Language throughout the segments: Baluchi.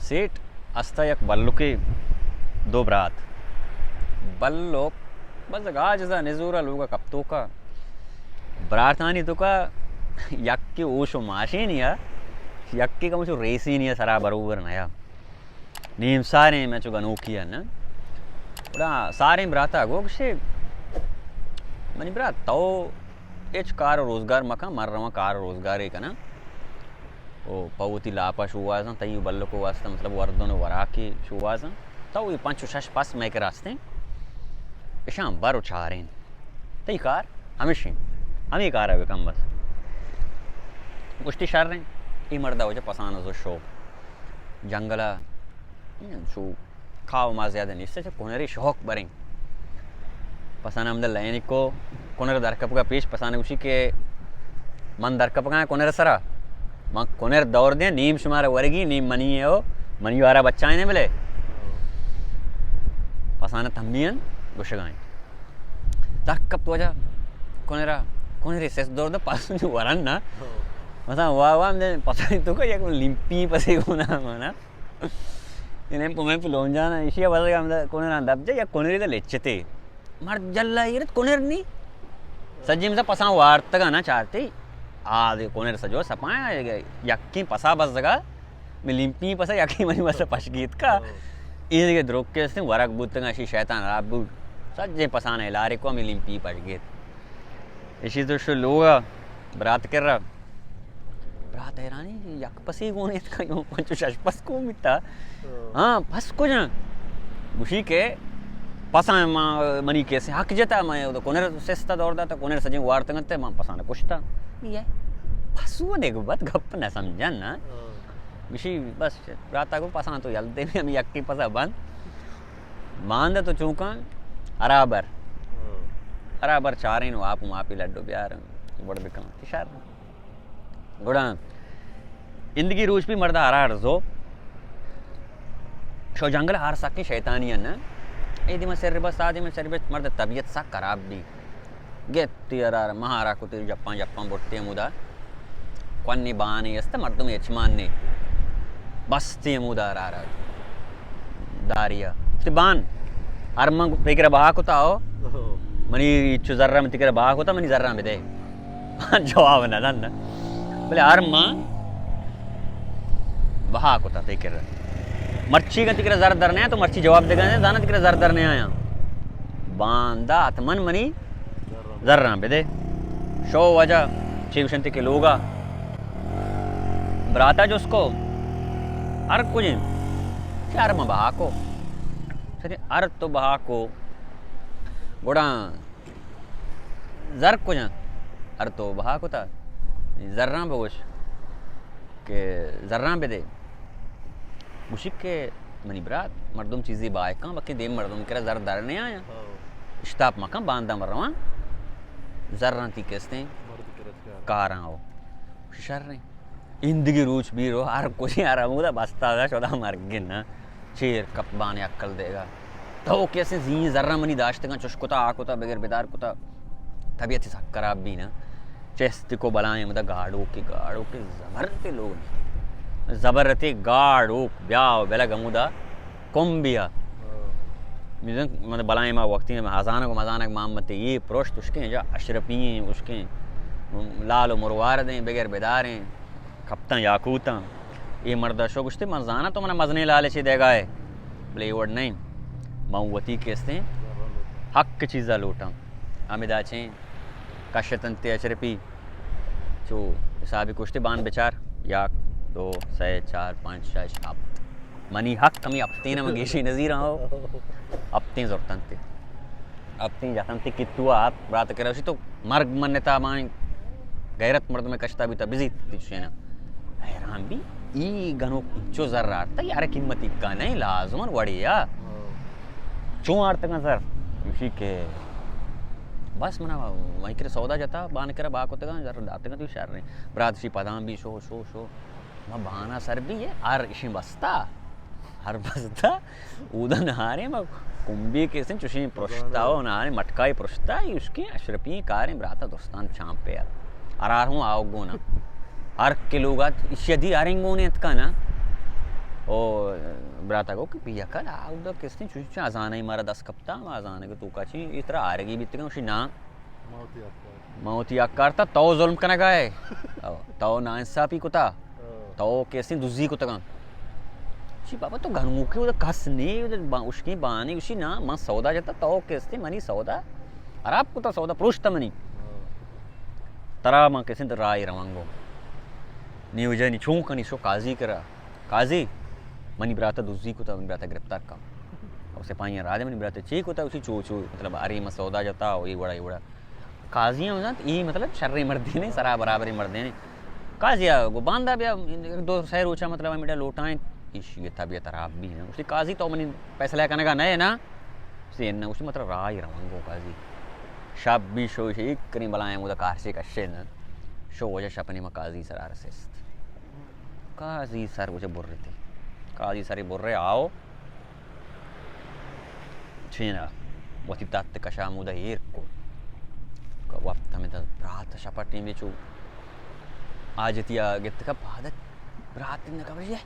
سیٹ استا یک بلکے، دو برات۔ بلک بس گاجزا نزورا لوگا کپتوکا۔ براتانی توکا یکے اوش و ماشینیا، یکے کمو چو ریسینیا، سرا بروبر نیا۔ نیم ساریں، میں چو گنوکی ہے نا۔ گڑا ساریں براتا گو گشے، منی برات، تو ہچ کار و روزگار مکن، من رواں کار و روزگارے کناں۔ او پہ وتی لاپا شوہازاں، تئی و بلکو واسطہ، مطلب، وردن و وراکے شوہازاں۔ تو اے پنچ و شش پس مئے کرا استیں، اشاں بر و چارین۔ تئی کار ہمیش انت، ہمے کارا بکن بس۔ گوشتی شر انت۔ اے مردا وجہ پسان زو شوق جنگلا، چو کھاو ما زیادہ نیست، چہ کنری شوق بریں۔ پسان ہمدا لائنی کو، کنر درکپگا پیش، پسان گوشی کہ من درکپگا کنر سرا، من کنر دور دیں، نیم شمارا ورگی، نیم منی ہے ہو، منی وارا بچائیں بلے۔ پسان تھمین گوشگائیں۔ درکپت وجہ کنرا، کنری سس دور دے، پسو جو ورن نا۔ مثلا وا وا ہمدے پسانی توکا یک لیمپی پسے گونا مانا۔ یعنی پمے پلون جانا، ایشی بس ہمدا کنرا دب جا یا کنری دا لچتے۔ مرد جلا ایرت کنر نی۔ سجی مثلا پسان وارتگا نا چارتی۔ آ دے کنر سجو سپایا، یکیں پسا بزگا۔ میں لیمپی پسا یکیں منی واسطہ پشگیت کا۔ ہاں۔ اے دگہ دروکے استیں، ورگ بوتگاں، اشی شیطان راب بوت۔ سجیں پسان ہلارے کو، ہمیں لیمپی پشگیت۔ اشی تو شو لوگا برات کرا۔ برات حیرانی، یک پسی گون اتکا، یوں پنچ و شش پس کو بیتا۔ ہاں۔ ہاں، پس کجا؟ گوشی کہ پساں ما، منی کیسے حق جتا، میں او کنر سستا دور داتا، کنر سجیں وارتگنتے، ما پساں کشتا۔ یہ پسو دے گو بات گپ نہ سمجھن نا۔ ہاں۔ گوشی بس، براتا گو پساں تو یل دے، ہم یکی پسا بند۔ باند تو چونکاں ارابر۔ ہاں۔ ارابر چاریں و آپ ماپی لڈو بیار، بڑ بکن۔ شر۔ گڑا اندگی روچ بھی مردا ہرا ارزو شو جنگل، ہر سکیں شیطانی ہے نا۔ اے دیما سر بس، آ دیما سر بس، مرد طبیعت سک خراب بھی۔ گپتی ہرا مہارا کتی، جپاں جپاں بٹی ہمودا۔ کوانی بانے است، مردم اچمان نے۔ بستی ہمودا ہرا ہرا داریا۔ گوشتی بان، ہر من پیکرا بہا کتا ہو۔ منی چو زرہ من تیکرا بہا کتا، منی زرہ بدے۔ جواب نہ دن۔ بلے ہر ما بہا کتا تئی کرا۔ مرچی گن تئی کرا زر در نیا، تو مرچی جواب دے گا، زانا تئی کرا زر در نیا آیا۔ باندا اتمن منی زراں بدے۔ شو وجہ چی گوشنتی کہ لوگا براتا جس کو ہر کجیں کہ ہر ما بہا کو۔ سری ہر تو بہا کو۔ گڑا زر کجاں؟ ہر تو بہا کتا، زراں بگوش کہ زراں بدے۔ گوشی کہ منی برات، مردم چیزی بائے کن، بلکہ دیم مردم کرا زر در نیا آیا۔ ہاں۔ اشتاپ مکن، باندا من رواں۔ زراں تئی کستیں کاراں ہو۔ شریں۔ ایندگہ روچ بیرو ہر کجی ہر ہمودا بستا دا شدا مرگن نا۔ چیر کپت بانے عقل دیگا۔ تو کیسے زین زراں منی داشتگاں، چش کتا، آ کتا، بگر بدار کتا۔ طبیعت سک خراب بی نا۔ چست کو بلائیں ہمودا گاڑوکے، گاڑوکے زبرتے لوگ۔ زبرتے گاڑوک بیا و بلگ ہمودا کم بیا۔ ہاں۔ میزن، مطلب، بلائیں ما وقتی ہم ہزانگ و مزانگ ما متے یہ پروشت اشکیں جا اشرپی ہیں، اشکیں لال و مروار دیں، بگر بداریں۔ کپتاں یاکوتاں۔ اے مردا شو گوشتے، من زاناں تو منا مزنیں لالچے دیگا ئے، بلے اے وڑ نئیں۔ من وتی کستیں حق چیزا لوٹاں۔ ہمدا چیں کشتنتے اشرپی، چو حسابی کشتے بان بچار، یک، دو، سئے، چار، پنچ، شش، ہپت۔ منی حق ہمے ہپتیں، من گیشی نزیراں ہو۔ ہپتیں زرتنتے۔ ہپتیں جتنتے کتوا، ہپت برات کرا گوشی تو مرگ منتا، ماں غیرت مردمے کشتا بیتا، بزیت تئی چشینا۔ حیران بی، ای گنوک انچو زر آرتا، یار قیمتی کا نہیں، لازمن وڑیا۔ چون آرتگاں زر؟ گوشی کہ بس منا وہیں کرا سودا جتا، بان کرا با کتگاں، زر داتگاں تو شر نہیں۔ برات شی پدان بی شو، شو، شو۔ ما بانا سر بی، ہر اشیں بستا، ہر بستا۔ اودا نہاریں ما کمبی کسیں چوشیں پرشتا و نہاریں مٹکائی پرشتا، اشکیں اشرپی کاریں براتا درستان چامپے ات۔ ہرار ہوں آوگونا۔ ہر کلوگا ایشی دی ہرنگونے اتکانا۔ او براتا گو کہ بیا کن، آ اودا کستیں چوشیں چا ازانہ مارا دست کپتا، ما ازانہ کہ تو کا چی، اے ترا آرگی بیتگاں، اشی نا۔ ما وتی حق کارتا، تو ظلم کنگا ئے۔ او، تو ناانصافی کتا۔ تو کستیں دزی کتگاں۔ چی بابا تو گنوکے، اودا کس نے، اودا با-، اشکیں بانے، اشی نا، من سودا جتا، تو کستیں منی سودا خراب کتا، سودا پروشتا منی۔ ترا من کستیں راہی روانگو۔ نیوجہ نی چون کنی، شو قاضی کرا۔ قاضی، منی براتا دزی کتا، منی براتا گرفتار کن۔ او سپاہیاں راہ دے، منی براتا چی کتا، اسی چو چو، مطلب، ارے من سودا جتا، او اے وڑا، اے وڑا۔ قاضی ہم زانت، اے مطلب شریں مردے نے، سرا برابریں مردے نے۔ قاضی آ گو باندا بیا، ایک دو سہ روچا مطلب ہمیڈا لوٹائیں، ایشی طبیعت خراب بھی ہے۔ اسی قاضی تو منی فیصلہ کنگا نہ ہے نا؟ اسی نہ، اسی مطلب راہی روانگو قاضی۔ شپ بھی شو، ایک کریں بلائیں، وہ کارچے کشے نا۔ شو وجہ شپ نے ما قاضی سرا رسست۔ قاضی سر وجہ برتے۔ قاضی سر برے آؤ۔ چینا وتی دات کشا مودا ایر کو۔ وقت ہمیں تا برات شپا ٹیم چو آجتی آ گت کا پاد برات نہ خبر یہ۔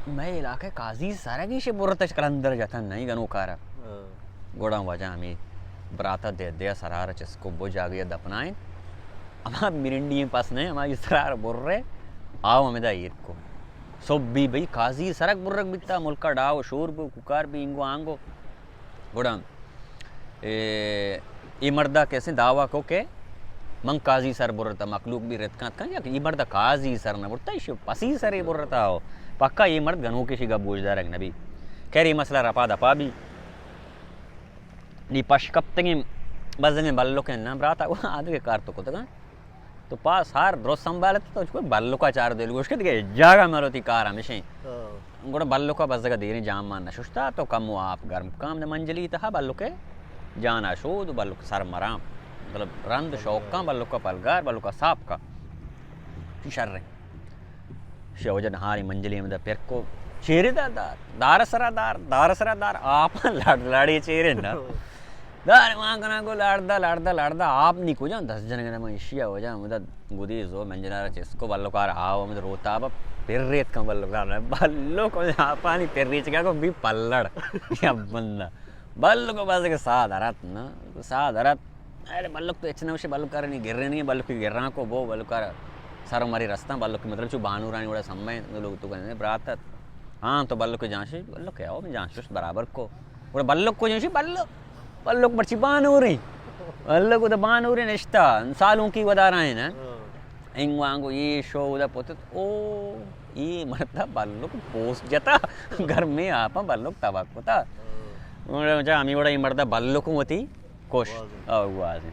میں علاقہ قاضی سر گیش برتش کلندر جتا نہیں گنوکارا۔ گڑا وجہ ہمیں براتا دے دے سرار چسکو بو جاگیا دپنائیں۔ اما مرنڈی پاس نہیں، اما یہ سرار برے آؤ ہمیں دا ایر کو۔ صبح بھی بھئی قاضی سرک برک بیتا، ملکا ڈاو شور بو، کوکار بھی انگو آنگو۔ گڑا اے، اے مردا کسیں دعویٰ کو کہ من قاضی سر برتا، مخلوق بھی رتکانت کن، یا کہ اے مردا قاضی سر نہ برتا، ایشی پسی سر برتا ہو۔ پکا اے مرد گنوکے، ایشی گپ گوش دارگ نبی۔ خیر، اے مسئلہ رپا دپا بھی۔ نی پش کپتگیں بزگیں بلکیں نہ براتا، آدگہ کار تو کتگاں۔ تو پاس ہر درست سنبھالت تو کوئی بلکا چار دل گوش کے دیگہ جاگہ ملو تی کار ہمیشیں۔ گڑا بلکا بزگا دیریں جام مان نششتا تو کم و آپ گرم کام نے منجلی تہا بلکے جانا شود و بلک سر مرام۔ مطلب رند شوقاں بلکا پلگار، بلکا ساپ کا۔ شریں۔ شی وجہ نہاری منجلی ہمدا پر کو چیرے دا دار، دار سرا دار، دار سرا دار، آپ لڑ لڑی چیرے نا۔ دار وان کنا کو لڑدا، لڑدا، لڑدا، آپ نی کجا دس جن گنا من ایشی وجہ ہمدا گودی زو منجلارا چسکو بلکار آو ہمدا روتا با پر ریت کن بلکار، بلک آپانی پر ریچ کا کو بھی پلڑ یا بندہ۔ بلک بس کہ سا درات نا، سا درات۔ ارے بلک تو اچ نہ وشے، بلک کرنی گرنی، بلک گران کو بو، بلک کر سر مری رستاں، بلک مطلب چو بانورانی وڑا سمے لوگ تو کنے برات۔ ہاں تو بلک جانشش، بلک ہے او جانشش برابر کو۔ گڑا بلک کو جانشش، بلک، بلک مرچی بانوری۔ بلک تو بانوری نشتا، سالوں کی ودارائیں نا۔ انگو آنگو یہ شو دا پوتت، او، یہ مرتا بلک پوست جتا، گرمی آپا بلک تباہ کتا۔ گڑا ہمی وڑا یہ مرتا بلک ہوتی۔ کوش۔ آواز۔ آ، آواز۔